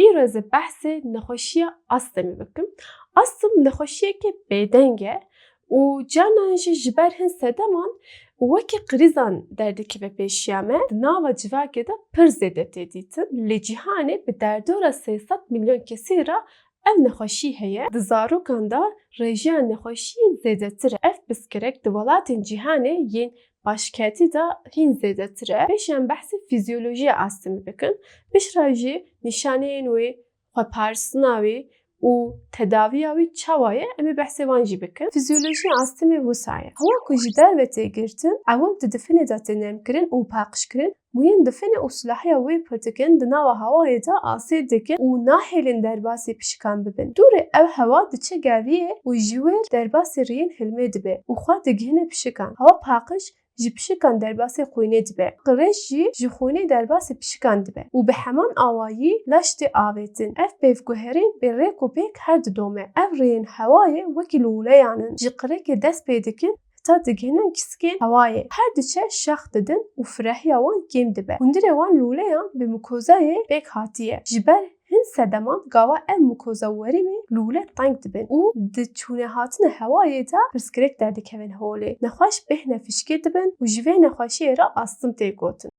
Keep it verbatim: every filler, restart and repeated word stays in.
Îro ez ê behsê nexweşiya astmê bikim. Astm nexweşiyeke bêdeng e û carnan jî ji ber hin sedeman û wekî krîzan derdikeve pêşiya me. Di nava civakê de pir zêde tê dîtin. Li cîhanê bi derdora sê sed milyon kesî re ev nexweşî heye. Di zarokan de rêjeya nexweşiyê zêdetir e. Ev pirsgirêk di welatên cîhanê yên paşketî de hîn zêdetir e. Pêşî em behsê fîzyolojiya astmê bikin. Piştre jî nîşaneyên wê, xweparstina wê û tedaviya wê çawa ye, em ê behsê wan jî bikin. Fîzyolojiya astmê wisa ye. Hewa ku ji derve tê girtin, ewil di difinê de tê nemkirin û paqijkirin. Mûyên difinê û silahiya wê pir dikin, di nava hewayê de asê dikin û nahêlin derbasî pişikan bibin. Dûrê ev hewa diçe geriyê û ji wê derbasî riyên hilmê dibe û xwe digihine pişikan. Hewa paqij ji pişikan derbasî xwînê dibe. Qirêj jî ji xwînê derbasî pişikan dibe û bi heman awayî laş tê avêtin. Ev pêvguherîn bi rêk û pêk her didome. Ev rêyên hewayê wekî lûleyan in. Ji qirêkê dest pê dikin heta digihinin kîskên hewayê. Her diçe şax didin û firehiya wan kêm dibe. Hundirê wan lûleyan bi mukozayê pêk hatiye. Ji ber hin sedeman gava ev mukoza werî wê lûle teng dibin û di çûnehatina hewayê de pirsgirêk derdikevin holê. Nexweş bêhne fişkê dibin û ji vê nexweşiyê re astm tê gotin.